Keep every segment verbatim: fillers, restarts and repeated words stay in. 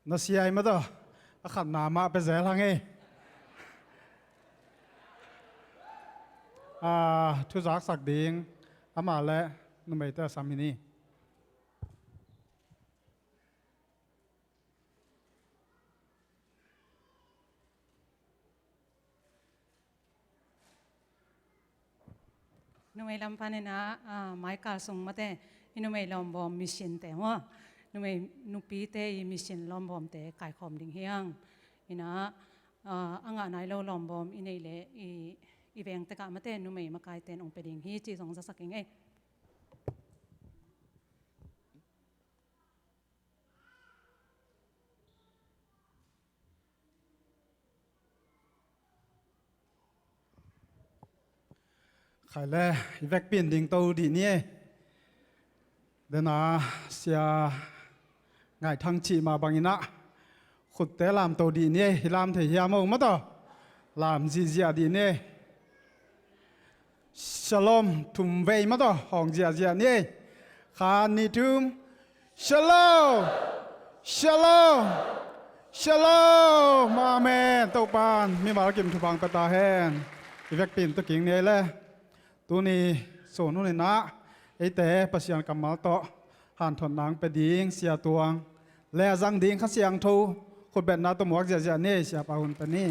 Na sia hi mataw, a khatna mah pia zel hang ei. A, thuzaksak ding amah le numeite a sam hi ni. Numei lam panin ah, ah, maikal sung mate, i numei lawmbawm mission te maw, numei nupite i mission lawmbawmte kaikhawm ding hi hang. Inah, ah, a ngah nai lo lawmbawm i neih leh i, i veng tekah mate numei makaite in hong pia ding hi ci zong zasak ing ei. Khai le, i vekpi in dingto dih ni ei. Dena sia Ngaih Thang cih mah bangin ah khutte lamto dih ni ei. I lam thei hiam o mataw? Lam zihziah dih ni ei. Shalom thum vei mataw, hawng ziahziah ni ei. Khat, nih, thum. Shalom! Shalom! Shalom! Amen. Topan mimal kim thupha pia ta hen. I vekpi in tuking ni ei le. Tuni sun hun in ah eite Pasian kammal tawh hanthotna hong pia ding Sia Tuang le a zang ding Kha Siangtho khutbetna tawh muak ziahziah ni ei. Siapa hun pia ni.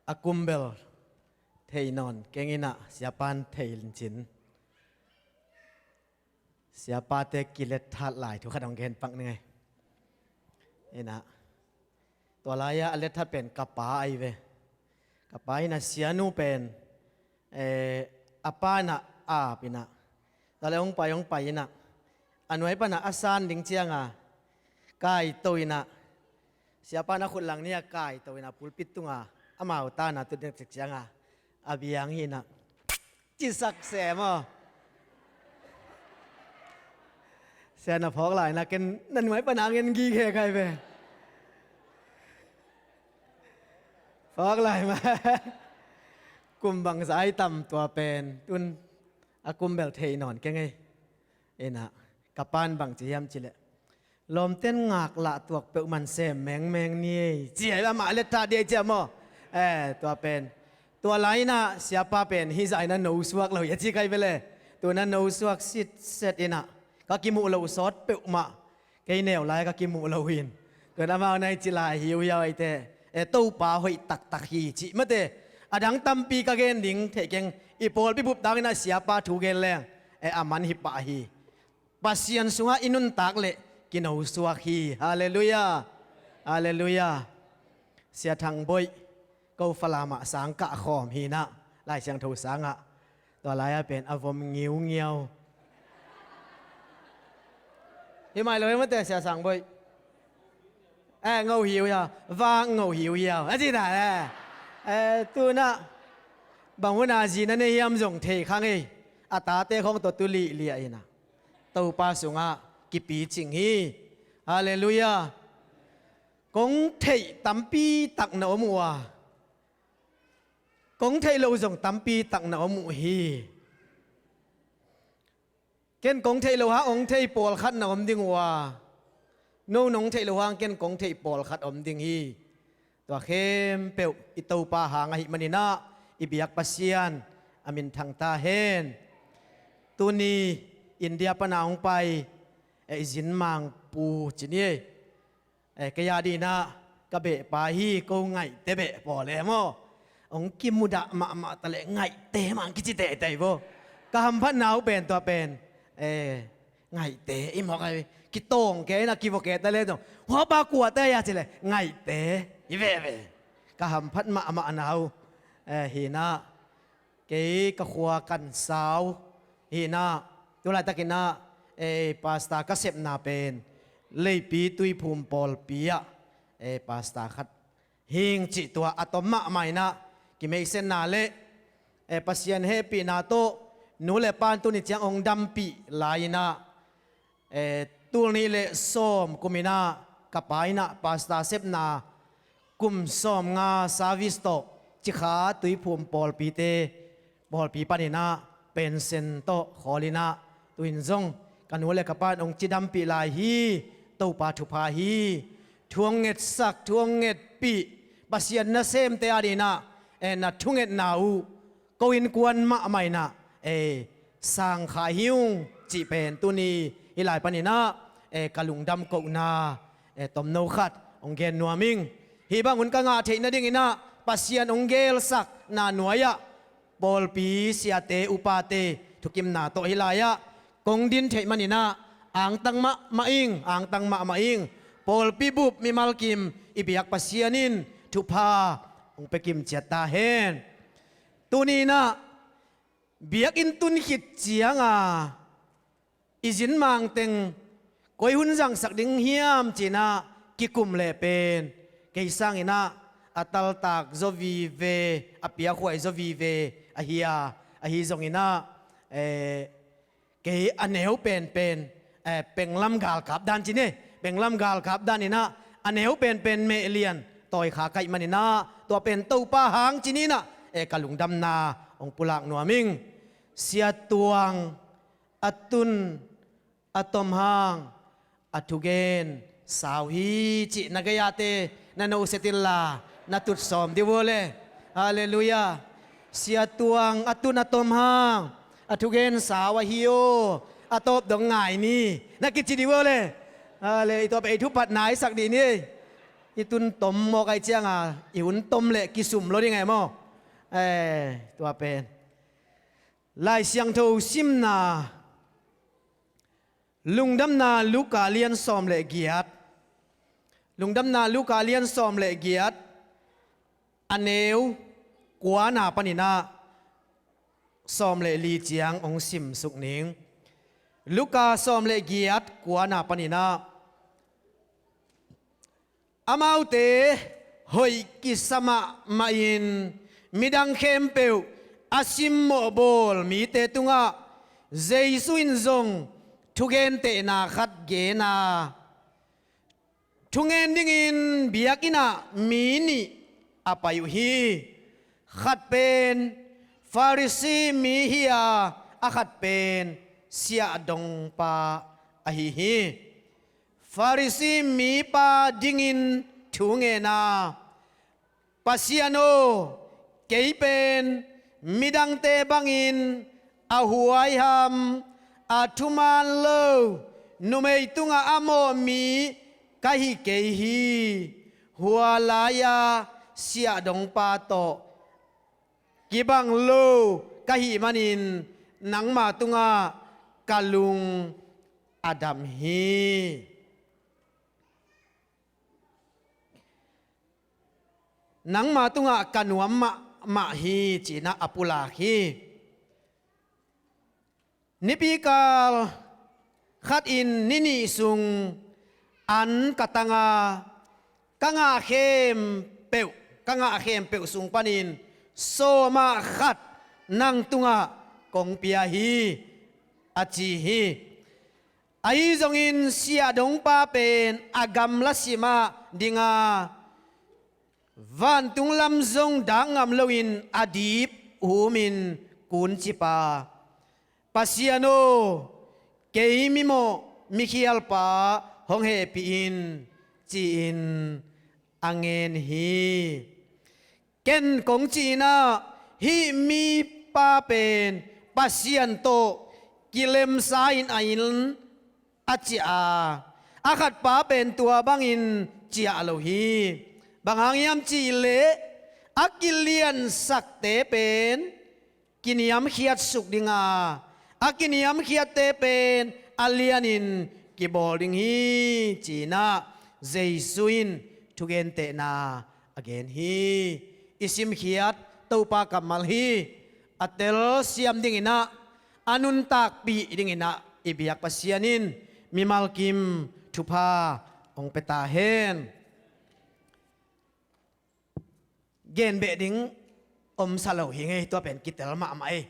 A kumbel thei nawn keng inah siapa in thei lincin. Siapate kiletthat lai thu khat hong gen pak ning ei. Inah tua lai-ah a letthat pen ka pa ahi ve. Ka pa inah sianu pen, eh, a pa inah ap inah, tua le hong pai hong pai inah a nuai panah a san ding cianga kaito inah, siapa in a khut lang ni-a kaito inah pulpit tunga amau tana tut ding cik cianga a biang hi inah cisak sem aw. Sia na phawk lai na ken na nuai pana ngen gige kai ve. Phawk lai ma. Kum bangzah ai tam tua pen tun a kum bel thei nawn keng ei. Inah ka pan bang ci hiam cileh lawmten ngaklah tuak peuh man sem mengmeng ni ei ci ai, amah letta di ei cia maw? Eh, tua pen tua lai inah siapa pen hizah inah no suak lo hi a ci kai vele. Tuna no suak sitset inah ka kimuh lo sawt peuhmah kei neu lai ka kimuh lo hin. Tuna amau nai ci lai hiuhiau eite. Eh, Topa hoih taktak hi cih mate. A dang tampi ka gen ding theih keng, i pawlpi bup tang inah siapa thu gen leng, eh, a man hi pah hi. Pasian sungah i nuntak leh kinosuak hi. Halleluiah. Halleluiah. Sia Thang Boih, ko Falam ah sang kah khawm hi inah Lai Siangtho sangah tua lai-ah pen a vom ngiungiau. Hi mai lo hi mate Sia Sang Boih. Eh, ngo hiu hiau, vak ngo hiu hiau a ci ta le. Eh, tunah bang huna zi na nei hiam zong thei kha ngei. A tate khong tawh tu lihliah inah Topa sungah kipicing hi. Halleluiah. Kong theih tampi tak na om uh a, kong theih lo zong tampi tak na om uh hi. Ken kong theih lo hang ong theih pawlkhat na om ding uh a, no nong theih lo hang ken kong theih pawlkhat om ding hi. Tua khempeuh i Topa hang ahih maninah i biak Pasian a minthang ta hen. Tuni India pana hong pai, eh, i zin mangpu ci ni ei. Eh, kei a dinah ka behpa hi, ko ngaihte beh pawl e maw? Hong kimudah mahmah taleh ngaihte mah hong kici teitei bo. Ka hamphatna uh pen tua pen, eh, ngaihte i mawk ai, kitawng ke inah kivua ke taleh zong, huapa kuate a cileh ngaihte i veve. Ka hamphat mahmahna uh, eh, hinah kei ka khua kan sau hinah, tulaitakinah, eh, pastor ka sepna pen Leipi Tuiphum pawlpi ah, eh, pastor khat hing cih tua a tom mahmah inah, kimeisenna le eh, Pasian hehpihna tawh nu le pa'n tuni ciang hong dampih lai-in ah, eh, tul nih le sawm kum in ah ka pa in ah pastor sepna kum sawmnga service tawh Cikha Tuiphum pawlpite, pawlpi panin ah pension tawh khawl in ah, tu-in zong ka nu le ka pa'n hong ci dampih lai hi. Topa thupha hi. Thu hong ngetsak, thu hong ngetpih Pasian nasemte adingin ah, eh, na thungetna uh ko innkuan mahmah in ah, eh, sang kha hi ung cih pen tuni hih lai panin ah, eh, ka lungdam kohna, eh, tomno khat hong gen nuam ing. Hih bang hun ka ngah theih nadingin ah Pasian hong gelsakna nuai-ah pawlpi siate upate thukimna tawh hih lai-ah kong din theih manin ah angtang mahmah ing, angtang mahmah ing. Pawlpi bup mimal kim i biak Pasian in thupha hong pia kim ciat ta hen. Tuni in ah biakinn tun khit ciang a i zin mangteng koi hun zangsak ding hiam ci-in ah kikum leh pen kei sangin ah a taltak zaw vive, a piakhuai zaw vive ahi a, ahi zongin ah, eh, kei a neu penpen, eh, penglam galkap dan ci ni, penglam galkap danin ah a neu penpen meh lian tawi kha ka hih manin ah tua pen Topa hang ci-in ah, eh, ka lungdamna hong pulak nuam ing. Sia Tuang a tun a tom hang a thugen sau hi cih na gei-a te na noset inla na tut sawm dih ua le. Halleluiah. Sia Tuang a tun a tom hang a thugen sau ahi aw, a tawp dong ngai ni na kici dih ua le. Halle, i tua pen i thupat naisak dih ni. I tun tom mawk ahih ciang a i hun tom leh kisum lo ding e maw. Eh, tua pen Lai Siangtho simna, Lungdamna Luka lian sawm le giat. Lungdamna Luka lian sawm le giat, a neu kuana panin ah sawm le li ciang hong simsuk ning. Luka sawm le giat kuana panin ah, amaute hoih kisa mahmah in midang khempeuh a simmawh bawl mite tungah Jesu in zong thugentehna khat gen a, thungen dingin biakinn ah mi nih a pai uh hi. Khat pen Farisi mi hi a, a khat pen siahdongpa ahi hi. Farisi mipa dingin thu ngen a, Pasian aw, kei pen midangte bangin a huaiham, a thuman lo, numei tungah a mawh mi ka hi kei hi. Hua lai-a siahdongpa tawh kibang lo ka hih manin nangma tungah ka lung a dam hi. Nangma tungah ka nuam mahmah hi, ci-in ah a pulak hi. Nipikal khat in ni nih sung an ka tang a, ka ngah khempeuh, ka ngah khempeuh sung panin sawm ah khat nang tungah kong pia hi, a ci hi. Ahi zongin siahdongpa pen a gamla simah ding a, vantung lam zong dak ngam loin a dip humin kuncip a, Pasian aw, kei mimawh mikhialpa hong hehpih in, ci-in a ngen hi. Ken kong cih in ah, hih mipa pen Pasian tawh kilemsa in a inn a ciah a, a khatpa pen tua bangin ciah lo hi. Bang hang hiam cih leh a kiliansakte pen kiniamkhiat suk ding a, a kiniamkhiatte pen a lianin kibawl ding hi, ci-in ah Jesu in thugentehna a gen hi. I simkhiat Topa kammal hi. A telsiam dingin ah, a nuntakpih dingin ah i biak Pasian in mimal kim thupha hong pia ta hen. Gen beh ding omsa lo hi ngei, tua pen kitel mahmah ei.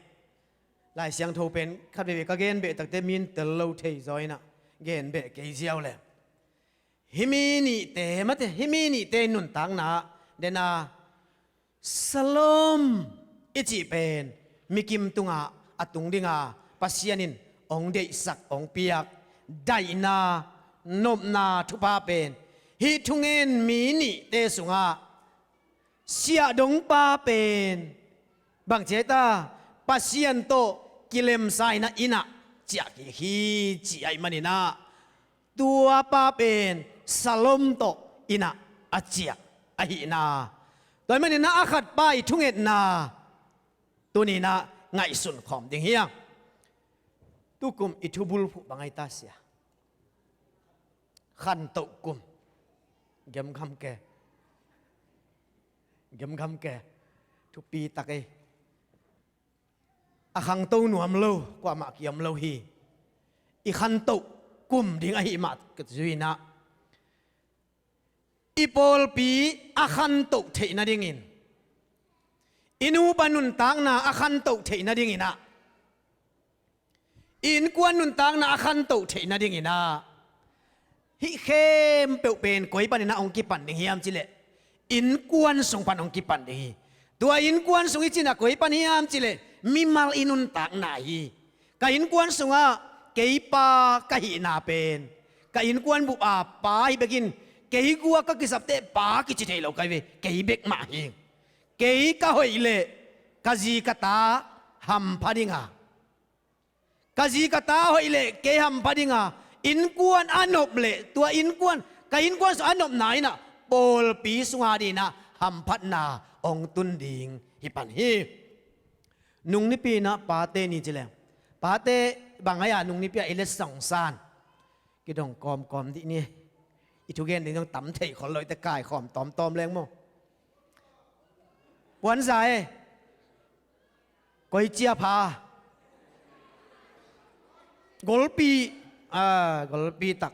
Lai Siangtho pen khat veivei ka gen beh takte min tel lo thei zaw inah gen beh kei ziau le. Hih mi nihte mate, hih mi nihte nuntakna dena Shalom i cih pen mikim tungah a tung dinga Pasian in hong deihsak, hong piak daihna, nopna thupha pen hih thungen mi nihte sungah siahdongpa pen bang ci ai ta, Pasian tawh kilemsa inah, innah ciah kik hi ci ahih maninah, tua pa pen Shalom tawh innah a ciah ahihna. Tua ahih maninah a khatpa i thungetna tuninah ngaihsun khawm ding hi hang. Tukum i thubulphuh bang ai ta sia? Khantoh kum. Gemgam ke. Gemgam ke. Thupi tak ei. A khangto nuam lo, kuamah kiam lo hi. I khantoh kum ding ahih mah ka zuinah, i pawlpi a khantoh theih nadingin, i nupa nuntakna a khantoh theih nadinginah, i innkuan nuntakna a khantoh theih nadinginah, hih khempeuh pen koi paninah hong kipan ding hiam cileh, innkuan sung pan hong kipan ding hi. Tua innkuan sung i cinah koi pan hiam cileh, mimal i nuntakna hi. Ka innkuan sungah kei pa ka hihna pen, ka innkuan bup a pa hi bekin, kei gua ka kisapteh pa kici thei lo ka hi ve, kei bek mah hi. Kei ka hoih leh ka zi ka ta hampha dinga, ka zi ka ta hoih leh kei hampha dinga, innkuan a nop leh tua innkuan, ka innkuan sung a nopna inah pawlpi sunga dinah hamphatna hong tun ding hi pan hi. Nung nipi inah pate ni cileng. Pate bang ai-a nung nipi ah i letsong san? Kidong kawmkawm dih ni. I thugen ding zong tam thei khol lo, i te kaikhawm tawmtawm leng maw? Puanza e. Koi cia pha? Golpi. Ah, golpi tak.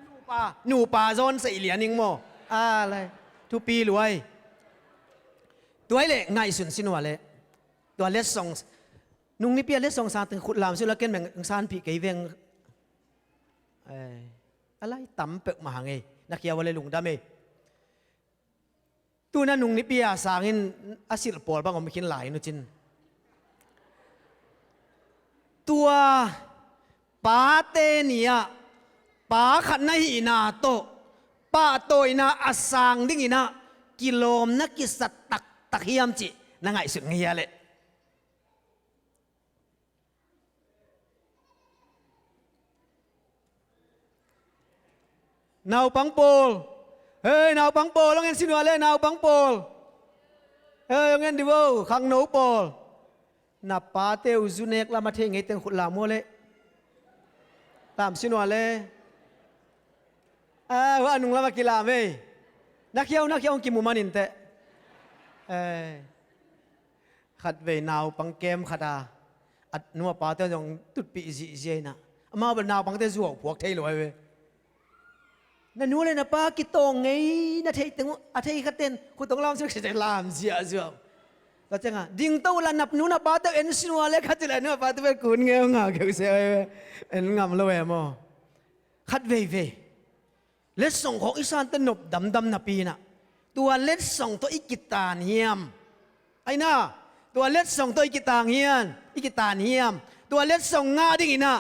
Nupa, nupa zawn seih lian ing maw? A lai. Thupi luai. Tuai leh ngaihsun sin ua leh. Tua letsong. Nung nipi a letsong san teng khut lam sin ua leh ken meng sanpih kei veng. Ai. A lai tam peuh mah hang ei. Na khia ua leh lungdam ei. Tuna nung nipi a sangin a silh pawl bang om khin lai nu cin. Tua pate ni-ah pa khat na hihna tawh pahtawina a sang dinginah kilawmna kisat taktak hiam cih na ngaihsut ngei hia leh? Naupang pawl. Hei, naupang pawl, hong en sin ua leh, naupang pawl. Hei, hong en dih vo, khangno pawl. Na pate uh zu nek lam a thei ngei teng khut lam ua leh. Lam sin ua leh. A, hua nung lam a kilam ei. Na khiau, na khiau hong kimu man inteh. Ei. Khatvei naupang kem khat a, a nu a pate zong tutpih zihziah inah, amau bel naupangte zuau phuak thei lo ai ve. Na nu le na pa kitawng ngei na theih teng uh a thei khaten khut hong lam suk site lam ziahziah. Tua ciangah dingto uh la, na nu na pate uh en sin ua leh khat cih leh a nu a pate bel kun ngeu ngau keu se ai ve. En ngam lo e maw? Khat veivei letsong khawng i sante nop damdam napi inah, tua letsong tawh i kitaan hiam? Aina, tua letsong tawh i kitaan hiam? I kitaan hiam? Tua letsong ngah dinginah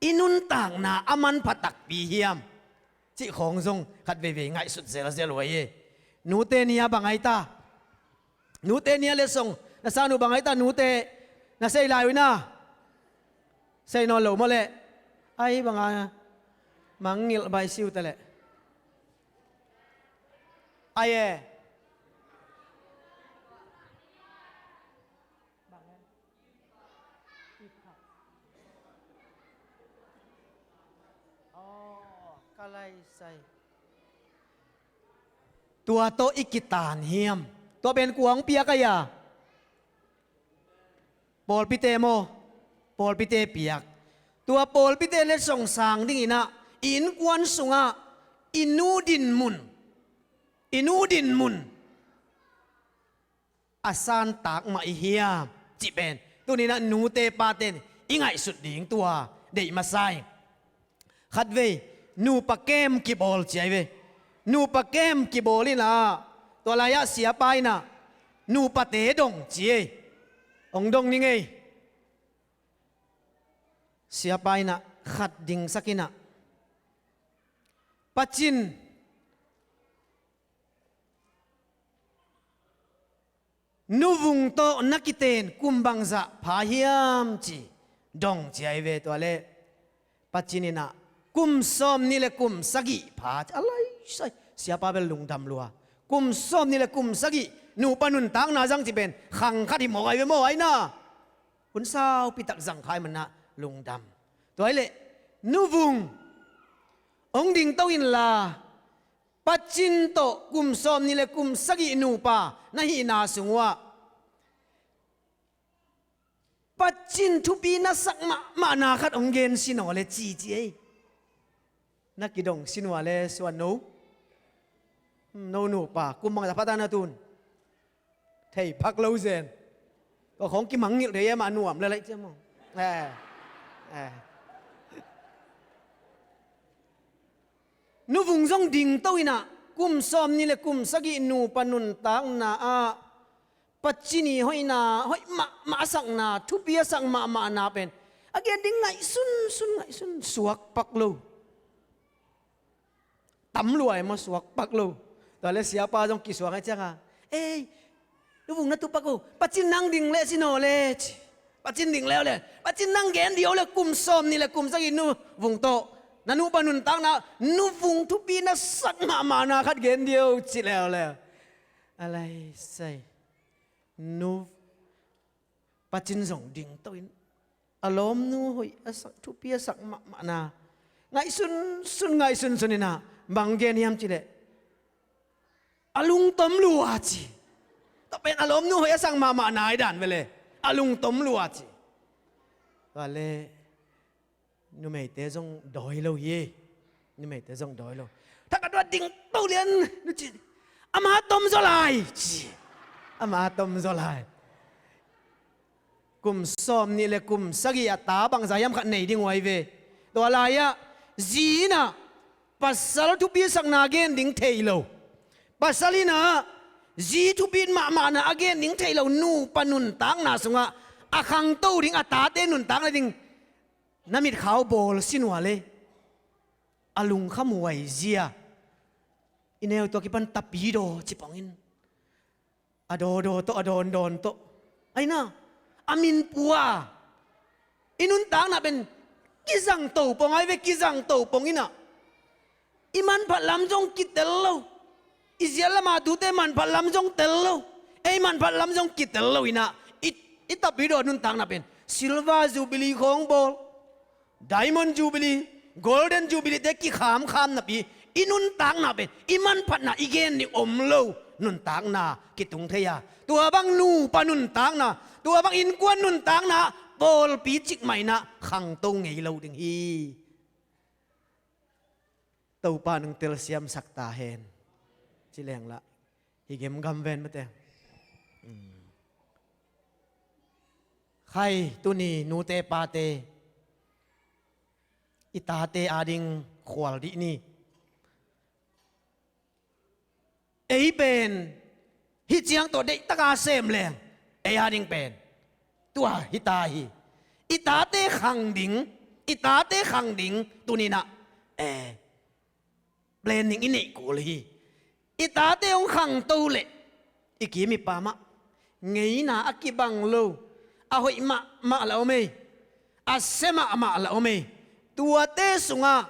i nuntakna a manpha takpi hiam? Cih khawng zong khat veivei ngaihsut zelzel uh ahi. Nute ni-a bang ai ta? Nute ni-a letsong na san uh bang ai ta, nute? Na sei lai uh ina. Sei nawn lo maw leh? Ai banga mangngilh baih siu ta leh. Ai e. Aw, ka lai sai. Tua tawh i kitaan hiam? Tua pen kua hong piak ahi a? Pawlpite maw? Pawlpite piak. Tua pawlpite letsong sang dinginah i innkuan sungah i nu dinmun, i nu dinmun a santak mah i hiam cih pen tuninah nute pate in i ngaihsut ding tua deih masa ing. Khatvei nupa kem kibawl ci ai ve. Nupa kem kibawl inah tua lai-ah siapa inah nupate dong ci ei. Hong dong ni ngei. Siapa inah khat dingsak inah Pacin nuvung tawh na kiten kum bangzah pha hiam ci dong ci ai ve. Tua leh Pacin inah kum sawm nih le kum sagih pha ci a laisai. Siapa bel lungdam lua. Kum sawm nih le kum sagih nupa nuntakna zang ci pen khang khat hi mawk ai ve maw ai na. Hun saupitak zang khai manah lungdam. Tua hi leh nuvung hong dingto inla Pacin tawh kum sawm nih le kum sagih nupa na hihna sung uhah Pacin thupi na sak mahmahna khat hong gen sin aw le cici ei. Na kidong sin uh a le suan no. No nupa kum bangzah pha ta na tun thei phak lo zen. Tua khong kimangngilh thei e mah nuam le laih ciam aw. Eh. Eh. Nuvung zong dingto inah kum sawm nih le kum sagih nupa nuntakna ah Pacin i hoihna hoih mahmah a sakna thupi a sak mahmahna pen a gen ding ngaihsunsun ngaihsun suak pak lo. Tam lua e maw suak pak lo. Tua le siapa zong kisuak ai cianga ei nuvung na tupak uh Pacin nang ding leh sin aw le ci. Pacin ding leh aw le Pacin nang gen dih aw le kum sawm nih le kum sagih nuvung tawh na nupa nuntakna nuvung thupi na sak mahmahna khat gen dih aw ci leh aw le. A laisai nu Pacin zong dingto in a lawmnu hoih a sak thupi a sak mahmahna ngaihsunsun ngaihsunsun inah bang gen hiam ci leh a lungtom lua ci. Tua pen a lawmnu hoih a sak mahmahna i dan vele a lungtom lua ci. Tua le numeite zong dawi lo hi. Numeite zong dawi lo. Thakhat tua dingto lian nu ci ama tom zaw lai ci. Ama tom zaw lai. Kum sawm nih le kum sagih a ta bangzah hiam khat nei ding uh ai ve. Tua lai-ah zi inah pasal thupi sakna gen ding thei lo. Pasal inah zi thupi mahmahna a gen ding thei lo nupa nuntakna sungah a khangto ding a tate nuntakna ding na mitkhau bawl sin uh a le a lungkham huai zia i neu tua kipan tapidaw ci pongin a dawdaw tawh a dawndawn tawh aina a minpua i nuntakna pen kizang to pong ai ve kizang to pong inah i manphat lam zong kitel lo. I zial lama tute manphat lam zong tel lo. Ei manphat lam zong kitel lo inah i, i tapidaw nuntakna pen silver jubilee khawng bawl, diamond jubilee, golden jubilee te kikhamkham napi i nuntakna pen i manphatna i gen ding om lo. Nuntakna kitung thei a tua bang nupa nuntakna tua bang innkuan nuntakna pawlpi cikmah inah khangto ngei lo ding hi. Topa nung telsiamsak ta hen. Ci lenglah hi gemgam ven mate. Khai tuni nute pate i tate ading khual dih ni. Ei pen hih ciang tawh deihtaka sem leng ei ading pen tua hita hi. I tate khang ding i tate khang ding tuninah e planning i neih kul hi. I tate hong khangto leh i kim i pamah ngeina a kibang lo a hoih mahmah la om ei. A sia mahmah la om ei. Tuate sungah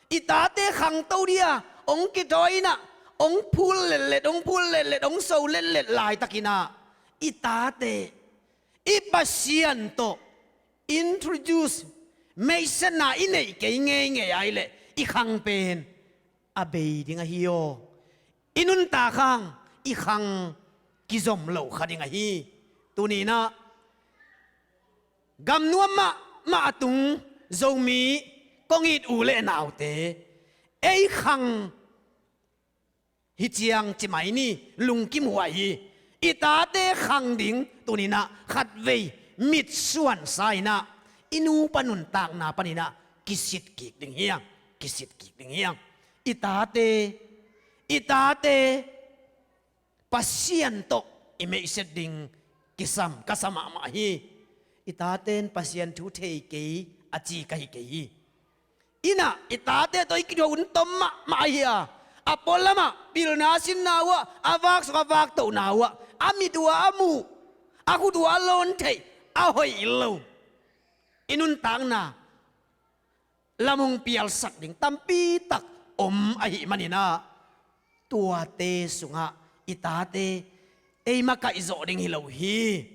i tate khangto dia hong kithawi inah hong phul letlet hong phul letlet hong so letlet laitakinah i tate i Pasian tawh introduce meisena i neih kei ngeingei ai leh i khang pen a bei ding ahi aw. I nuntak hang i khang kizom lo kha ding ahi. Tuninah gamnuam mahmah a tung Zomi kong it u le naute ei khang Hi ciang ci mai ni, lungkim huai hi. I tate khang ding tuninah khatvei mitsuansa inah i nupa nuntakna paninah kisit kik ding hiang, kisit kik ding hiang. I tate, i tate Pasian tawh i meihset ding kisam, ka sa mahmah hi. I taten Pasian thu thei kei a ci ka hi kei hi. Inah i tate tawh i kithuah hun tom mahmah ahi a, a pualamah pilna a sinna uhah, a vaksuk a vaktohna uhah, a mit uhah a muh, a khut uhah a lawn theih, a hoih lo i nuntakna lam hong pialsak ding tampitak om ahih maninah, tuate sungah i tate ei makaih zawh ding hi lo hi.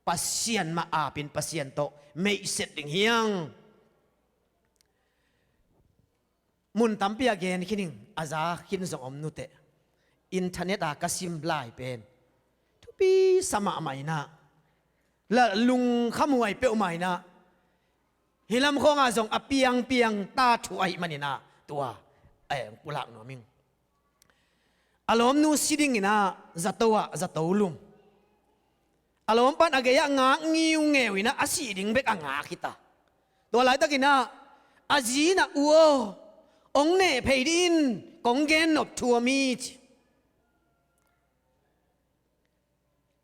Pasian mah apin Pasian tawh meihset ding hiang. Mun tampi a gen khin ing, a za khin zong om nuteh. Internet a ka sim lai pen thupi sa mahmah inah, la lungkham huai peuhmah inah, hih lam khawngah zong a piangpiang ta thu ahih maninah tua, eh, pulak nuam ing. A lawmnu si dinginah zato ah zato lum. A lawmpan a gei-ah ngak ngiungeu inah a sih ding bek a ngak hita. Tua laitakinah a zi inah, "U aw, hong neh phei dih in, kong gen nop thu om hi," ci.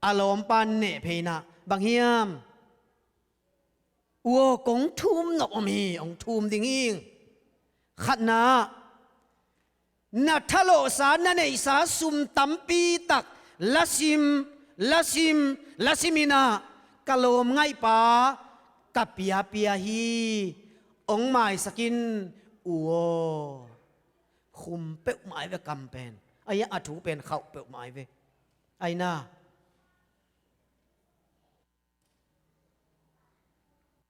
A lawmpan neh phei inah, "Bang hiam?" "U aw, kong thum nop om hi, hong thum ding hi ing. Khatna, na thalawhsa, na neihsa sum tampitak lasim, lasim, lasim inah ka lawm ngaihpa ka piapia hi. Hong maisak in, U aw." Khum peuhmah ai ve kam pen. Ahi a thu pen khauh peuhmah ai ve. Aina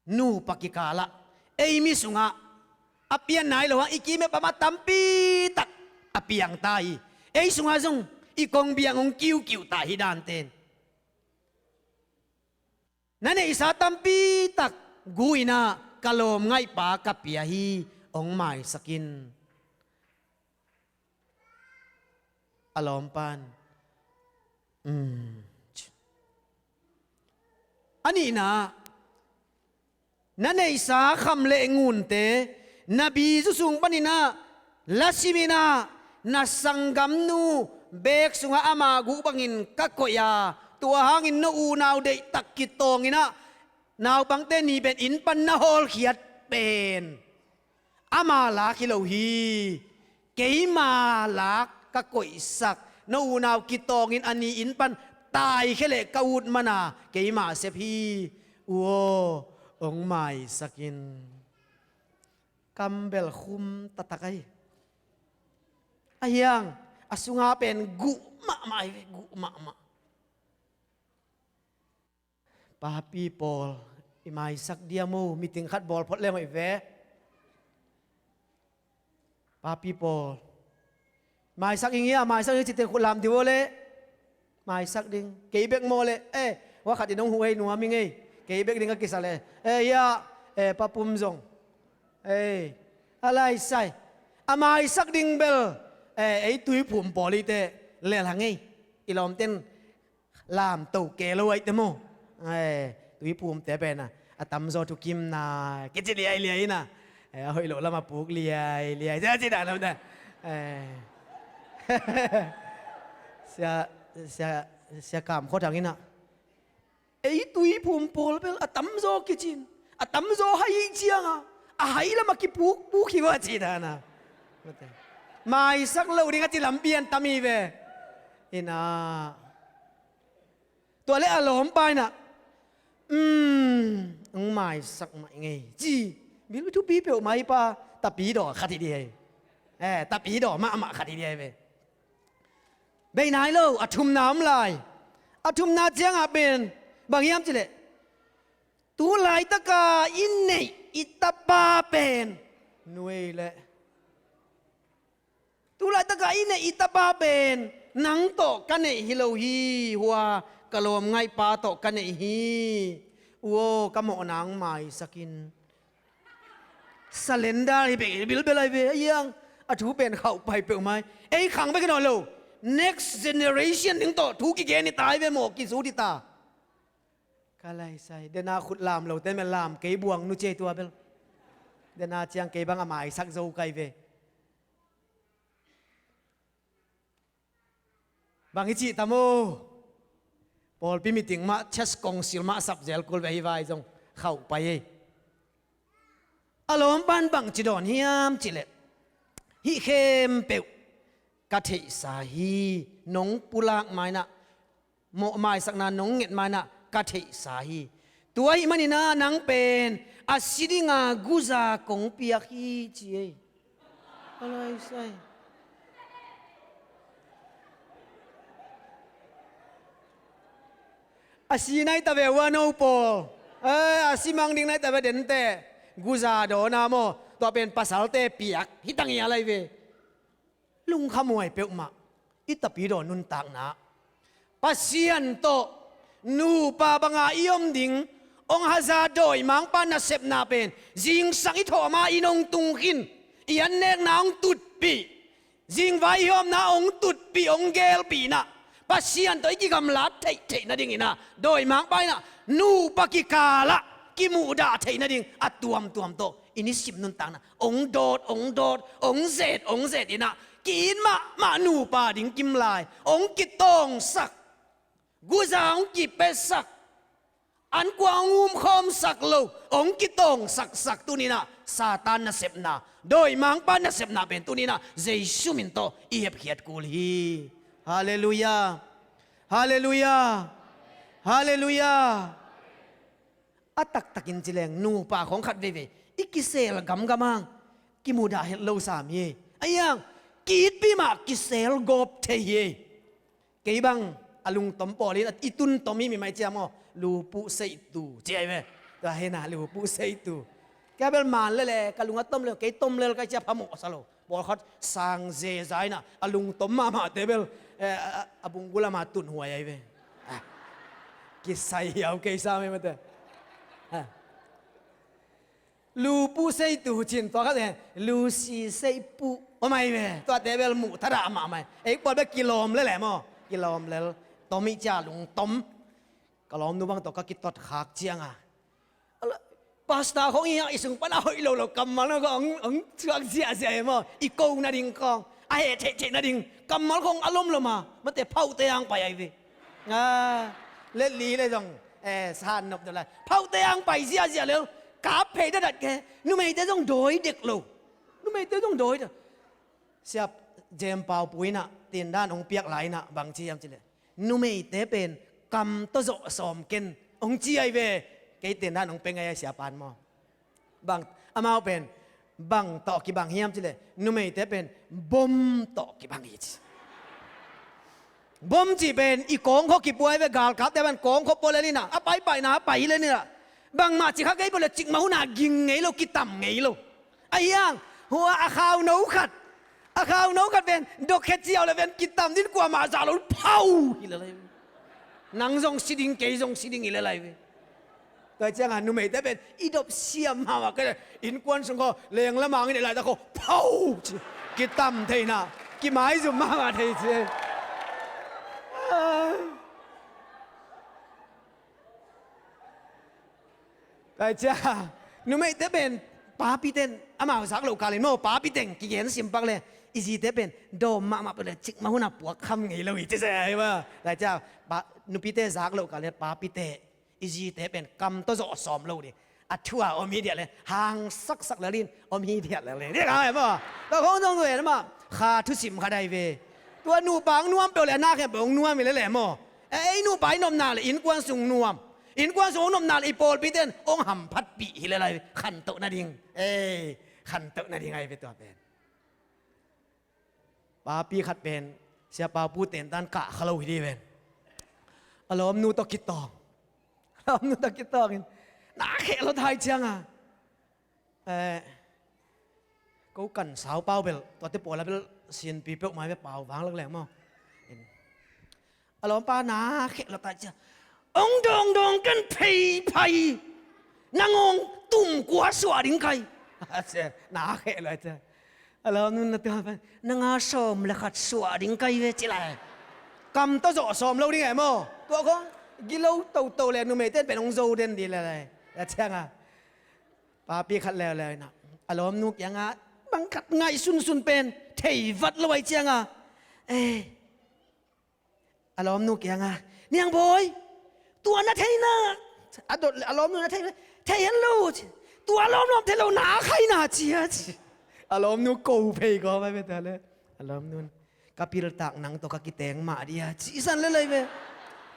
nupa kikalah ei mi sungah a pian nai lo hang i kimel pam a tampitak a piang ta hi. Ei sungah zong i kongbiang hong kiukiu ta hi danten. Na neihsa tampitak gu inah ka lawm ngaihpa ka pia hi, hong maisak in. A lawmpan, "Um," ci. A nihna, na neihsa kham le ngunte na bizu sung paninah lasim inah na sanggamnu bek sungah ama guh bangin ka koih a, tua hangin no unau deihtak kitawng inah naupangte ni pen inn pan na hawlkhiat pen ama lak hi lo hi. Keima lak ka koihsak, no unau kitawngin a ni inn pan taikhia leh ka ut mana keima sep hi. U aw, hong maisak in. Kam bel khum taktak ahi. A hiang, a sunga pen guh mahmah hi ve, guh mahmah. Papi pawl, i maisak dia maw, meeting khat bawl phot leng hoih ve. Papi pawl, maisak ing hia, maisak ing hia cite khut lam dih aw le. Maisak ding, kei bek maw le, eh, hua khat in hong huh hei nuam ing ei. Kei bek ding a kisa le, eh, hia, eh, Pa Pum zong. Eh, a lai sai. A maisak ding bel, eh, ei Tuiphum pawl i te lel hang ei. I lawmten lamto ke lo ai te maw. Eh, Tuiphumte pen a, a tamzaw thukimna kici liailiai ina. Eh, a hoih loh lam a puk liailiai, cia ci dah lam dah. Eh. Sia, sia, sia Kam Khua Thang ina, ei Tuiphum pawl bel a tamzaw kicin, a tamzaw hai cianga a hai lam a kipukpuk hi va ci dana. Maisak lo ding a ci lam pian tam hi ve. Ina, tua le a lawmpa ina, um, hong maisak mah ing ei ci. Bil thupi peuhmah hi pa, tapidaw khat hi dih ei. Eh, tapidaw mahmah khat hi dih ei ve. Bei nai lo, a thumna om lai. A thumna ciangah pen bang hiam cileh, tu laitaka i neih i tapa pen, nuei leh, tu laitaka i neih i tapa pen nang tawh ka neih hi lo hi, hua ka lawm ngaihpa tawh ka neih hi. U aw, ka mawhna hong maisak in. Salendal hi bek bilbel ai ve, a hiang, A thu pen khauh pai peuhmah hi. Ei khang bek hi nawn lo, next generation ding tawh thu kigen hi ta hi ve maw, kizut hi ta. Ka laisai, dena khut lam lote mel lam kei buang nu cia tua bel. Dena ciang kei bang a maisak zo kai ve. Bang i cih tam aw. Pawlpi meeting mah, church council mah a sap zel kul ve hi vai zong khauh pai ei. A lawmpan bang ci dawn hiam cih leh, hih khempeuh ka theihsa hi, nong pulak mainah, mawh maisakna nong nget mainah ka theihsa hi. Tua ahih maninah nang pen a si dinga guza kong piak hi ci ei. A laisai. A si nai ta ve ua no pawl. Eh, a si mang ding nai ta ve dente. Guza dawna maw. Tua pen pasalte piak hi tang hi a lai ve. Lungkhamhuai peuhmah i tapidaw nuntakna, Pasian tawh nupa banga i om ding, hong haza dawimangpa nasepna pen zingsang i thawh ma in hong tung khin, i annekna hong tutpih, zingvai i hawmna hong tutpih, hong gelpih inah Pasian tawh i kigamlat theihtheih nadinginah dawimangpa inah nupa kikalah kimuhdah theih nading a tuamtuam tawh i nisim nuntakna hong dawt, hong dawt, hong zet, hong zet inah ki-it mahmah nupa ding kimlai hong kitawngsak, guza hong kipesak, an kua hong umkhawmsak lo hong kitawngsaksak tuninah Satan nasepna, dawimangpa nasepna pen tuninah Jesu min tawh i hepkhiat kul hi. Halleluiah. Halleluiah. Halleluiah. A taktakin ci leng nupa khawng khat veivei i kisel gamgam hang kimudah het lo sam hi. Ahi hang ki-itpih mah kisel gawp thei hi. Kei bang a lungtom pawl in i tuntom hi mi mai cia maw, lupuh seitu ci ahi ve. Tua hena lupuh seitu. Kei a bel man lele ka lung a tom lel, kei tom lel kai cia phamawh sa lo. Pawlkhat sang zeza inah a lungtom mahmahte bel, eh, a, a, a bunggul ama tunhuai ahi ve. Ah, kisai hiau kei sa mai mate. Ah. Lupuh seitu cin tua khat eh, lusi seipuh om ahi ve. Tuate bel muh thadah mahmah. Ei pawl bel kilawm lele maw. Kilawm lel. Tom ih cia lungtom. Ka lawmnu bang tawh ka kitot khak cianga Ala, pastor khong i, i sung pan a hoih lo lo kammal khong hong, hong suak ziahziah e maw. I ko nading khong a heh theihtheih nading kammal khong a lomlom a, mate phaute ang pai ahi ve. A, let li le zong, eh, san nop deuh lai phaute ang pai ziahziah le. Kap phei dadat ke. Numeite zong dawi dek lo. Numeite zong dawi dek. Siap Jem Pau Pu inah tindan hong piak lai inah bang ci hiam cileh, numeite pen kam tawh zawh sawm ken hong ci ahi ve. Kei tindan hong pia ngei a siapan maw. Bang amau pen bang tawh kibang hiam cileh, numeite pen bom tawh kibang hi ci. Bom cih pen i kawngkhaw kipua ahi ve. Galkapte pen kawngkhaw pua lel inah a paipaina a pai hi lel inah bangmah ci kha kei pua le cikmah hunah ging ngei lo, kitam ngei lo. Ahi hang hua a khauno khat, a khauno khat pen dokhe ciau le pen kitam din kuamah zah lo phau hi le lai ve. Nang zong si ding, kei zong si ding hi le lai ve. Tua ciangah numeite pen i dop siam mahmah kei le innkuan sung khaw lenglamang in e lai ta khaw phau ci kitam theihna kimaizum mahmah thei ci. Tua cia numeite pen papite in amau zak loh kalin maw, papi teng kigen simpak le i zite pen dawm mahmah peuh le cikmah hunah puak kham ngei lo hi ci se ahi maw. Tua cia nupite zak loh kalin papite i zite pen kam tawh zawh sawm lo ding. A thu a om hi diah le hang saksak lel in om hi diah lel in. Tua khong zong zong en amah kha thusim khat ahi ve. Tua nupa hong nuam peuh le a nak hem peuh hong nuam hi lel e maw. Ei nupa i nopna le innkuan sung nuam. Innkuan sung hong nopna le i pawlpite in hong hamphatpih hi lel ahi ve. Khantoh nading, ei, khantoh nading ahi ve tua pen. Papi khat pen Sia Pau Pu tentan kah kha lo hi dih ven. A lawmnu tawh kitawng. A lawmnu tawh kitawngin na kheh lo thai cianga, eh, ko kan sau pau bel tuate pawla bel sinpi peuhmah ve, pau vang lak leng maw. A lawmpa na kheh lo thai cia, ong dawngdawng ken pheiphai nang ong tum kua suah ding kai. Na kheh lo cia. A lawmnu in na tua pen, "Na nga sawm le khat suah ding ka hi ve," ci lai. Kam tawh zawh sawm lo ding e maw? Tua khawng gilo toto le, numeite in pen hong zo den ding le lai. A ciang a, papi khat leuleu in a, a lawmnu kiang a bang khat ngaihsunsun pen thei vat lo ahih ciang a, eh, a lawmnu kiang a, "Niangbawi, tua na theihna," a dot le, a lawmnu na thei, "Thei hen lo," ci. "Tua lawmlawm thei lo, na khaina," ci a ci. A lawmnu ko phei ko mai ve ta le. A lawmnu in, "Ka piltak nang tawh ka kiteng mah ding a," ci san le lai ve.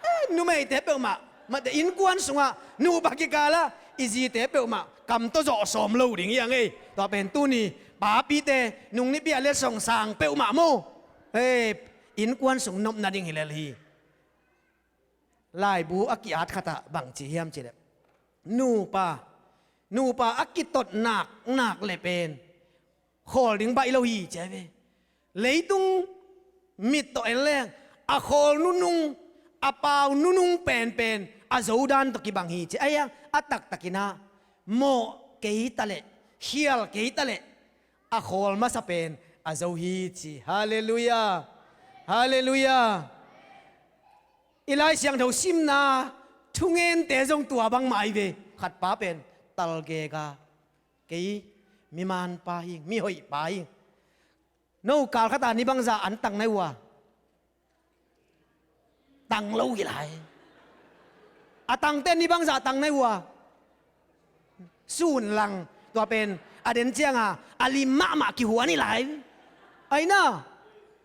Eh, numeite peuhmah, mate innkuan sungah nupa kikal ah i zite peuhmah kam tawh zawh sawm lo ding hi a ngei. Tua pen tuni papite nung nipi a letsong sang peuhmah maw. Eh, innkuan sung nopna ding hi lel hi. Laibu a ki-at khat ah bang ci hiam cih leh, nupa, nupa a kitot nak nak le pen khawl ding baih lo hi ci a ve. Leitung mit tawh en leng a khawl nunung, a pau nunung penpen a zo dan tawh kibang hi ci a. Ahi hang a taktakin ah mawh kei ta leh, khial kei ta leh a khawl masa pen a zo hi ci. Halleluiah. Halleluiah. I Lai Siangtho simna thungente zong tua bangmah ahi ve. Khatpa pen talgek a, "Kei mi manpa hing, mi hoihpa hing." No kal khat a ni bangzah an tang na hi uh a? Tang lo hi lai. A tangte ni bangzah tang na hi uh a? Sun lang. Tua pen a den ciang a, a lim mahmah kihuan hi lai. Aina,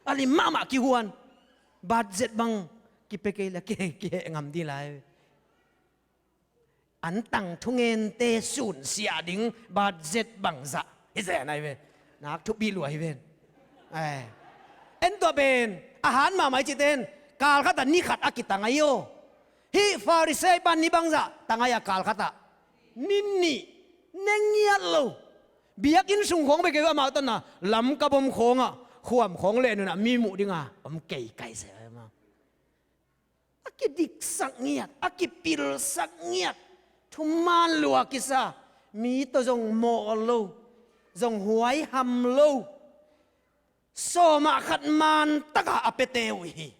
a lim mahmah kihuan. Budget bang kipia kei le kiheh, kiheh ngam ding lai. An tang thungente sunsiah ding budget bangzah hi zen ahi ve. Nak thupi lua hi ven. Eh. En tua pen a han mahmah i cihte in kal khat ah ni khat a kitang ahi aw. Hih Pharisee pa ni bangzah tang ahi a kal khat ah? Ni nih. Ne ngiat lo. Biakinn sung khawng bek kei, amau tanna Lamka bom khawngah khuam khawng leh nunah mi muh dinga om kei kai se ahi maw. A kidiksak ngiat, a kipilsak ngiat, thuman lua kisa, mi tawh zong mawh lo, zong huaiham lo, sawmah khat man taka a piate uh hi.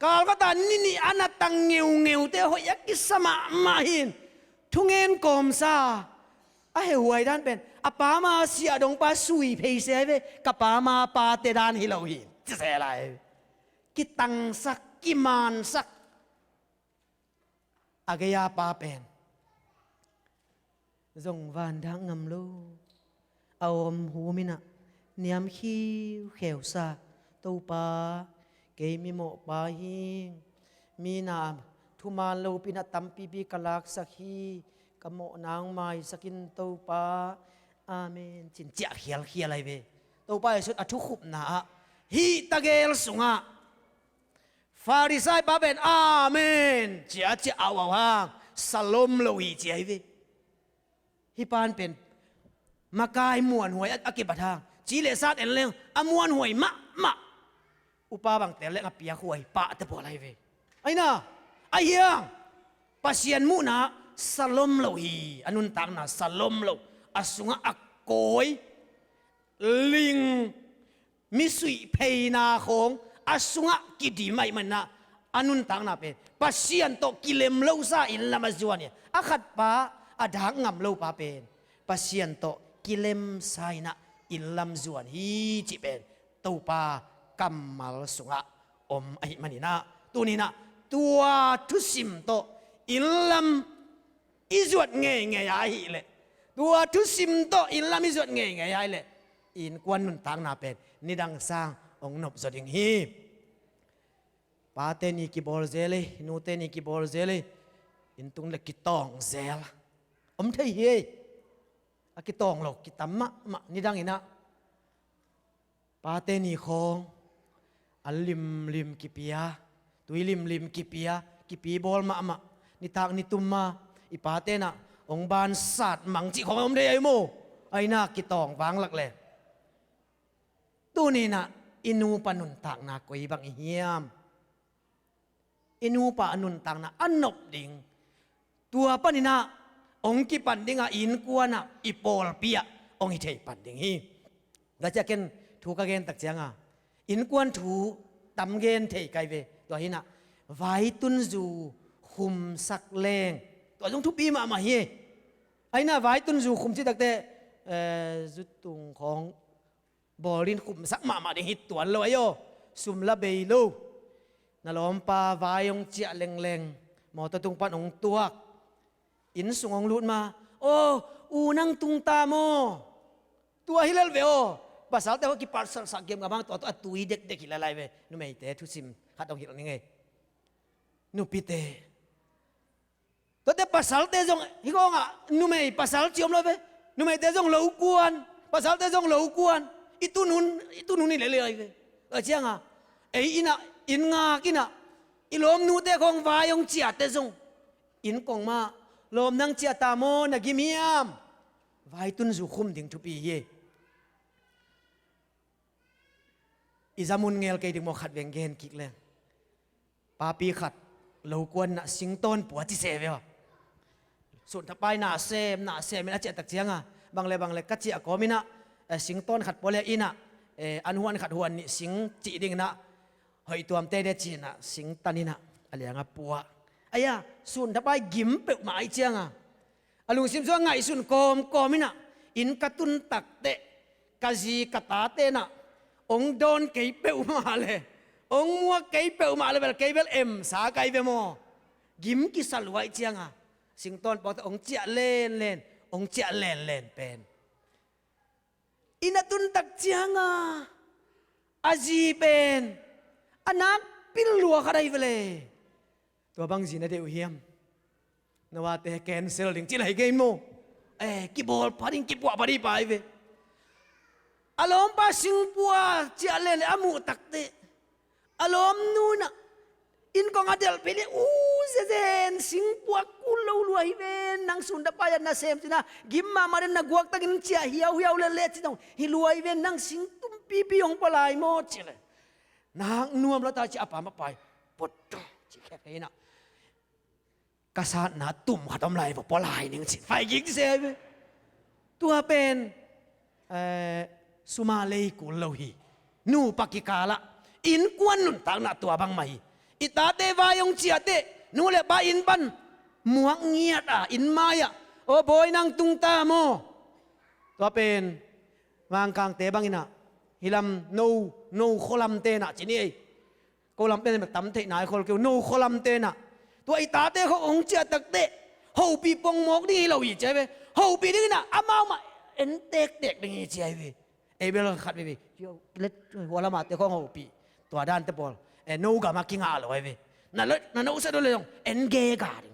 Kal khat a ni nih a na tang ngeungeute hoih a kisa mahmah hi. Thungen kawmsa a hehhuai dan pen a pa ma siahdongpa sui phei se ahi ve, ka pa ma pate dan hi lo hi, ci se lai. Kitangsak, kimansak. A gei-a pa pen zong van dak ngam lo, a om hum in ah niam khiukheusa, "Topa, kei mimawhpa hing, mi na thuman lopi in ah tampipi ka laksak hi, ka mawhna hong maisak in Topa. Amen," ci-in ciah khialkhial ahi ve. Topa Jesu in a thukhupna ah hih tagel sungah Pharisai pa pen, "Amen," ci a, ci a, au au hang, salom lo hi ci ahi ve. Hih pan pen makai muanhuai a, a kibat hang, ci le sat en leng a muanhuai mahmah. Upa bang tel leng a piakhuai pahte pawl ahi ve. Aina, ahi hang Pasian muhna salom lo hi, a nuntakna salom lo, a sungah a kawi, ling, misuih pheina khawng a sungah kidim ahih manin ah a nuntakna pen Pasian tawh kilem losa inn lam a zuan hi. A khatpa, a dak ngam lopa pen Pasian tawh kilemsa in ah inn lam zuan hi cih pen Topa kammal sungah om ahih manin ah, tuni in ah tua thusim tawh inn lam i zuat ngeingei ahih leh, tua thusim tawh inn lam i zuat ngeingei ahih leh, innkuan nuntakna pen nidang sang hong nopzaw ding hi. Pate ni kibawl zel hi, nute ni kibawl zel hi, inn tung le kitawng zel. Om thei hi. A kitawng lo kitam mahmah, nidang in ah pate ni khawng an limlim kipia, tui limlim kipia, kipi bawl mahmah, nitak nitum a i pate in ah hong bansat mang cih khawng a om thei ahi maw. Aina, kitawng vanglak le. Tuni in ah i nupa nuntakna koi bang i hiam? I nupa a nuntakna a nop ding, tua panin ah hong kipan ding a, innkuan ah, i pawlpi ah hong hi thei pan ding hi. Tua ciah ken thu ka gen tak cianga, innkuan thu tam gen thei kai ve. Tua hinah, vaitun zu khumsak leng, tua zong thupi mahmah hi. Aina vaitun zu khum ci takte, eh, zutung khawng bawlin khumsak mahmah ding hi tuan lo ahi aw. Sum la bei lo. Na lawmpa vai hong ciah lengleng, mawtaw tung pan hong tuak, inn sung hong lut ma, aw, u nang tung ta maw? Tua hi lel ve aw. Pasalte hong kiparsalsak giamgam hang, tua tua a tui dekdek hi lalai ve. Numeite thusim khat hong hilh ning ei. Nupite, tuate pasalte zong hi kawngah numei pasal ci om lo ve. Numeite zong lo kuan, pasalte zong lo kuan. I tunun, i tunun i lele ai ve. A cianga, ei inah, inn ngak inah, i lawmnute khawng vai hong ciahte zong, inn kong mah, lawm nang ciah ta maw, na gim hiam? Vaitun zu khum ding thupi hi. I zamun ngel kei ding maw, khat veng gen kik leng. Papi khat lo kuan inah singtawn pua ci se ve aw. Sunthapai na sem, na sem in a ciah tak cianga, bang le bang le ka ciah kawm inah, eh, singtawn khat pua le inah, eh, an huan khat huan nih sing cih ding inah, hoih tuamte de ci inah singtan inah a lianga pua. Aia, sunthapai gim peuhmah ai cianga, a lungsim sungah ngaihsun kawmkawm inah, inn ka tun takteh ka zi ka tate inah hong dawn kei peuhmah le, hong muak kei peuhmah le bel, kei bel emsa kai ve maw? Gim kisa luai cianga, singtawn pawkte hong ciah lenlen, hong ciah lenlen pen, inn a tun tak cianga a zi pen a nak pil lua khat ai ve le. Tua bang zi na deih uh hiam? Noah te cancel ding ci lai kei maw? Eh, kibawl pha ding, kipuah pha ding pai ve. A lawmpa singpua ciah lele a muh takte, a lawmnu inah inn kong a delh pei le, u zezen, singpua kul lo lua hi ven, nang sunthapai a nasem cina gim mahmah den, na guaktakin ciah hiauhiau lele ci dong hi lua hi ven, nang sing tumpipi hong pua lai maw ci le. Nak nuam lo ta ci a pam a pai. Put ci khek hei inah, ka satna tum khat om lai, va pua lai ning cin pai gik se ai ve. Tua pen, eh, suma lei kul lo hi. Nupa kikalah innkuan nuntakna tua bangmah hi. I tate vai hong ciahteh nu le pa inn pan muak ngiat a, inn mai-ah, aw bawi nang tung ta maw? Tua pen Mangkangte bang inah, hilam no, no khualamte inah ci ni ei. Ko lam pen tam theih nai khol keu, no khualamte inah. Tua i tate khawng hong ciah takteh hopih pongmawk ding hi lo hi ci ai ve. Hopih ding inah amau mah en tektek ding hi ci ai ve. Ei bel khat veve, hualamate khawng hopih, tua dante pawl, eh, no gamah kingah lo ai ve. Na lo, na no sa do le zong en gega ding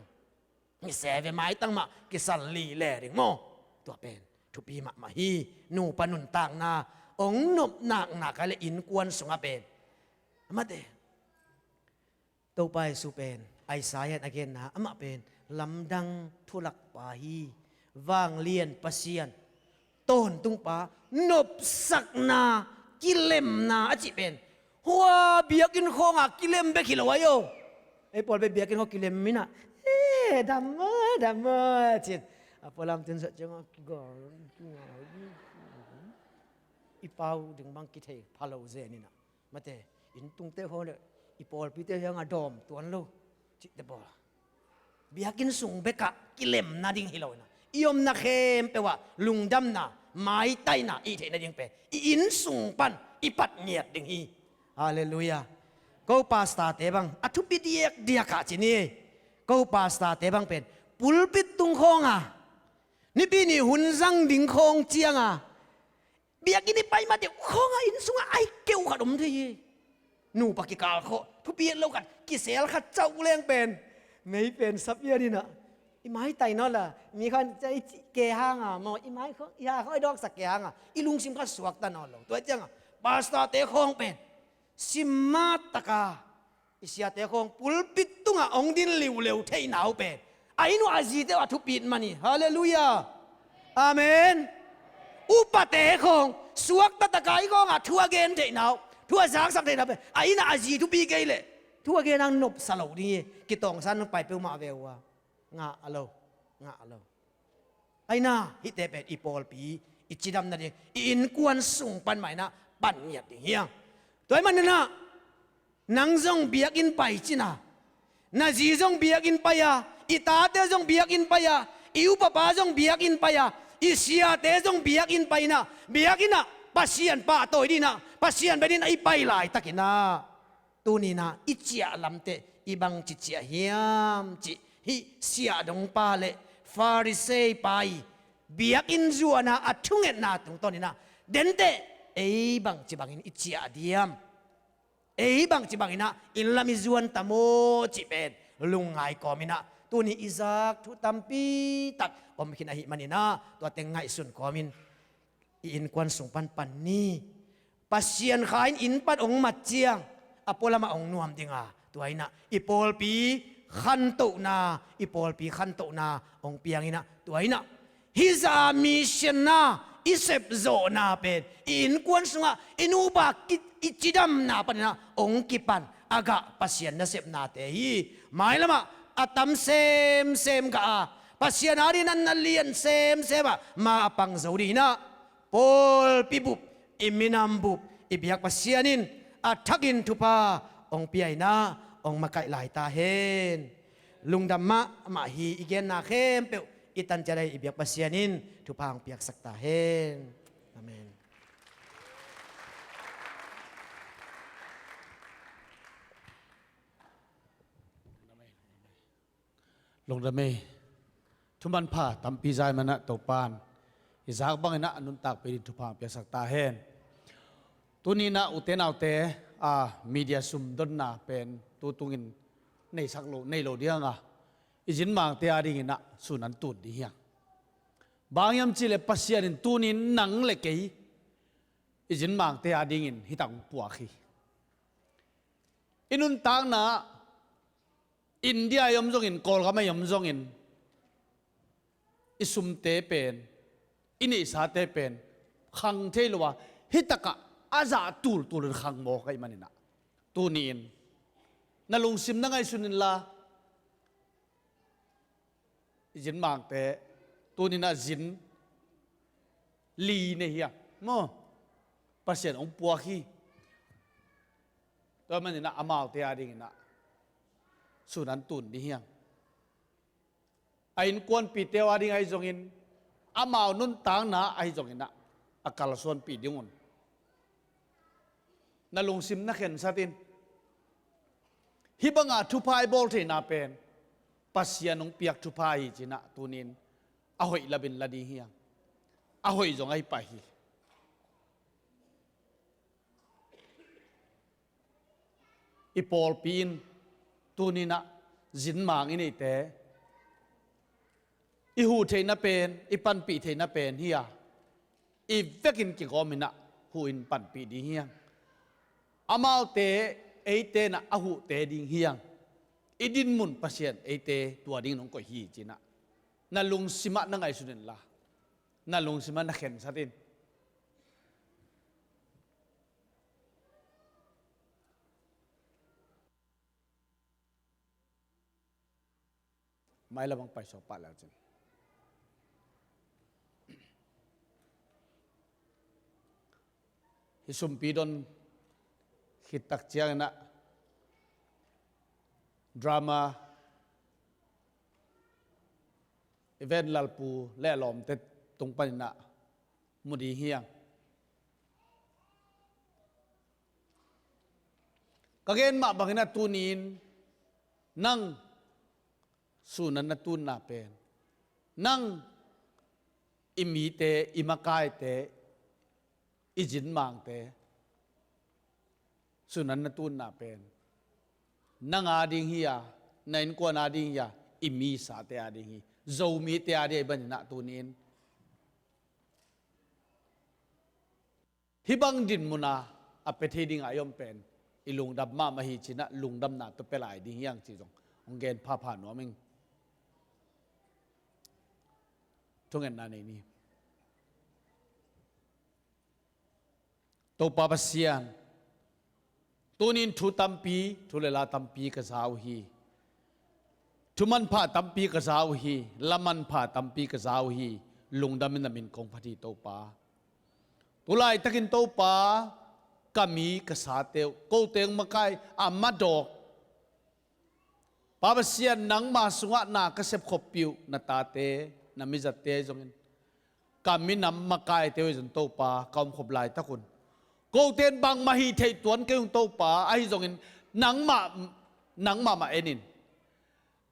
hi se ve, maitang mah kisal lile ding maw? Tua pen thupi mahmah hi. Nupa nuntakna hong nopnakna kai le innkuan sungah pen, amate, Topa Jesu pen Isaiah in a genna, amah pen lamdang thulakpa hi. Vanglian Pasian, tawntungpa, nopsakna, kilemna a cih pen hua biakinn khawnga kilem bek hi lo ai aw. Ei pawl bek biakinn khaw kilem inah, e, dam maw, dam maw cin, a pualam tun sat ciangah kigal, i pau ding bang kithei pha lo zen inah. Mate, inntungte khawng le i pawlpite hiangah dawm tuan lo cihte pawl, biakinn sung bekah kilemna ding hi lo inah, i omna khempeuh ah lungdamna, maitaina i theihna ding pen i inn sung pan i pat ngiat ding hi. Halleluiah. Ko pastorte bang a thupi diakdiak ah ci ni. Ko pastorte bang pen pulpit tung khawnga, Nipi ni hun zang ding khawng cianga, biakinn i pai mah deuh khawngah inn sungah ai keuh khat om thei hi. Nupa kikal khawh thupi et lo khat, kisel khat cauh leng pen, mei pen sapian inah, i maitai nawn la, mi khan i cih ke hanga maw, i mai khawng, i ha khawng i dawksak ke hanga i lungsim khat suakta nawn lo. Tua cianga pastorte khawng pen simmat taka i siate khawng pulpit tungah hong din liuleu theihna uh pen a inn uh a zite uh a thupit man hi. Halleluiah. Amen. Upate khawng suakta taka i khawngah thu a gen theihna uh, thu a zaksak theihna uh pen a inn ah a zi thupi kei leh thu a gen hang nopsa lo ding hi. Kitawngsan pai peuhmah ve uh a, ngah a lo, ngah a lo. Aina hihte pen i pawlpi, i cidam nading, i innkuan sung pan mah in ah pan ngiat ding hi hang. Tua ahih manin ah nang zong biakinn pai cin a, na zi zong biakinn pai a, i tate zong biakinn pai a, i upapa zong biakinn pai a, i siate zong biakinn pai in ah, biakinn ah Pasian pahtawi ding in ah, Pasian bia ding in ah i pai laitakin ah, tuni in ah i ciah lamteh i bangci ciah hiam cih hih siahdongpa le Pharisee pa i biakinn zuan a a thungetna tungtawn in ah, denteh ei bangci bangin i ciah diam? Ei bangci bangin ah inn lam i zuan ta maw cih pen lungngai kawm in ah, tuni i zak thu tampi tak om khin ahih manin ah, tua teng ngaihsun kawmin i innkuan sung pan pan ni. Pasian Kha in inn pan hong mat ciang a pualam ah hong nuam ding a, tua in ah i pawlpi khantohna, i pawlpi khantohna hong piang in ah, tua in ah hih zah a mission na i sepzawhna pen i innkuan sungah i nupa ki-, i cidamna panin ah hong kipan a gah Pasian nasepnate hi. Mailam ah a tam semsem gah a, Pasian adingin na lian semsem ah ma a pang zo ding in ah, pawlpi bup, i minam bup, i biak Pasian in a thakin thupha hong pia in ah hong makaih lai ta hen. Lungdam mahmah hi. I genna khempeuh i tan ciat a, i biak Pasian in thupha hong piaksak ta hen. Amen. Lungdam ei. Thumanpha tampi za ahih manin ah Topa'n i zak bangin ah a nuntakpih ding thupha hong piaksak ta hen. Tuni in ah ute naute, a, media sumdonna pen tu tungin neisak lo, nei lo ding a, i zinmangte adingin ah sun an tun ding hi hang. Bang hiam cih leh Pasian in tuni in nang le kei i zinmangte adingin hih tak hong puak hi. I nuntakna India i om zongin, Kawlgam i om zongin, i sumte pen, i neihsate pen khang thei lo a, hih tak ah a zah tultul in khang mawk ahih manin ah, tuni in na lungsim na ngaihsun inla, i zinmangte tuni in ah zin li nei hi hang maw, Pasian hong puak hi. Tua ahih manin ah amaute adingin ah sun an tun ding hi hang. A innkuanpihte uh ading ahi zongin, amau nuntakna ahi zongin ah a kalsuanpih ding un na lungsim na khensat in. Hih banga thupha i bawl theihna pen Pasian hong piak thupha hi ci-in ah tuni in a hoih lamin la ding hi hang. A hoih zong ahi pah hi. I pawlpi in tuni in ah zinmang i neihte, i huh theihna pen, i panpih theihna pen hi a, i vekin kigawm in ah huh in panpih ding hi hang. Amaute, eite in ah a huhte ding hi hang. I dinmun Pasian eite tua dingin hong koih hi ci-in ah na lungsim ah na ngaihsun inla, na lungsim ah na khensat in. Mailam hong paisuak pah le cin, hih sumpi don khit tak ciangin ah drama event lalpu le a lawmte tung panin ah mu ding hi hang. Ka gen mah bangin ah tuni in nang sun an na tunna pen, nang i mite, i makaite, i zinmangte sun an na tunna pen nang a ding hi a, na innkuan a ding hi a, i misate a ding hi. Zomite a ding ahi manin ah tuni in hih bang dinmun a a pia thei ding a i om pen i lungdam mahmah hi ci-in ah lungdamna tawh pia lai ding hi hang cih zong hong gen phapha nuam ing. Thungetna nei ni. Topa Pasian, tuni in thu tampi, thu le la tampi ka za uh hi. Thu manpha tampi ka za uh hi, la manpha tampi ka za uh hi. Lungdam in na min kong phat hi Topa. Tu laitakin Topa, ka mi ka sate uh, ko teng makai a madawk, Pa Pasian, nangma sungah na ka sepkhoppih uh na tate, na mizate ahi zongin, ka minam makaite uh ahi zong Topa, ka omkhop laitak un, kote in bangmah hih theih tuan kei ung Topa, ahi zongin nangmah, nangmah mah en in,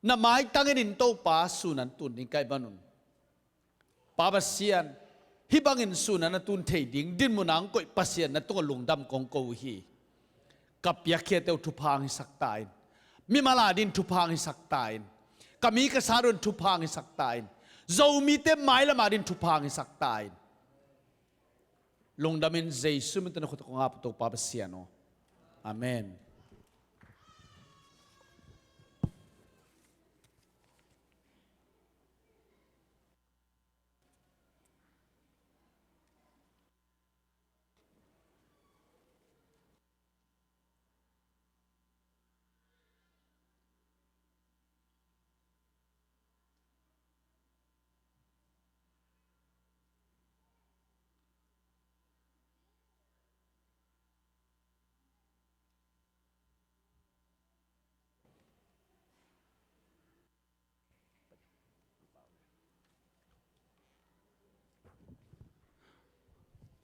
na maitang en in Topa, sun an tun ding ka hih man un, Pa Pasian, hih bangin sun an a tun thei ding dinmun ah hong koih Pasian na tungah lungdam kong ko uh hi. Ka piakkhiate uh thupha hong hisak ta in. Mimal adingin thupha hong hisak ta in. Ka mi ka sate uh thupha hong hisak ta in. Zomite mailam adingin thupha hong hisak ta in. Lungdam in Jesu min tawh na khut tawh kong ap uh Topa Pasian aw. Amen.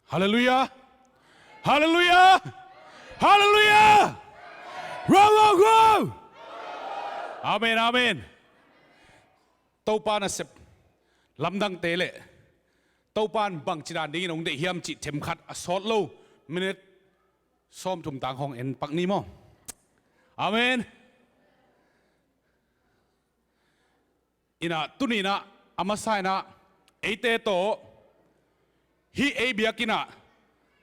Halleluiah! Halleluiah! Halleluiah! Rong, rong, rong! Amen, amen. Topa nasep lamdangte le Topa in bangci dan dingin hong deih hiam cih themkhat a sawt lo minute sawmthum tang hong en pak ni maw? Amen. Inah tuni inah a masa inah eite tawh hih ei biakinn ah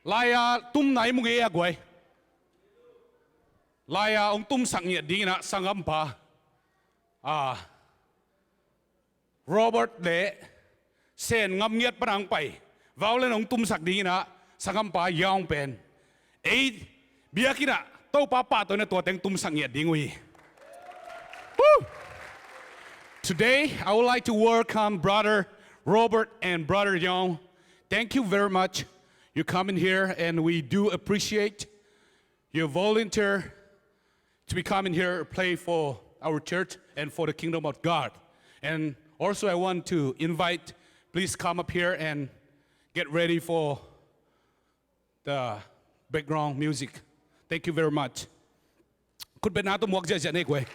lai-a tumna i mu ngei a guai. Lai-a hong tumsak ngiat ding inah sanggampa, ah, Robert le Sen ngam ngiat pan hong pai, violin hong tumsak ding inah sanggampa Young pen ei biakinn ah Topa pahtawi na tua teng tumsak ngiat ding uh hi. Woo! Today, I would like to welcome Brother Robert and Brother Young. Thank you very much. You coming here, and we do appreciate your volunteer to be coming here, play for our church and for the kingdom of God. And also, I want to invite, please come up here and get ready for the background music. Thank you very much. Khut betna tawh muak ziahziah nei guai.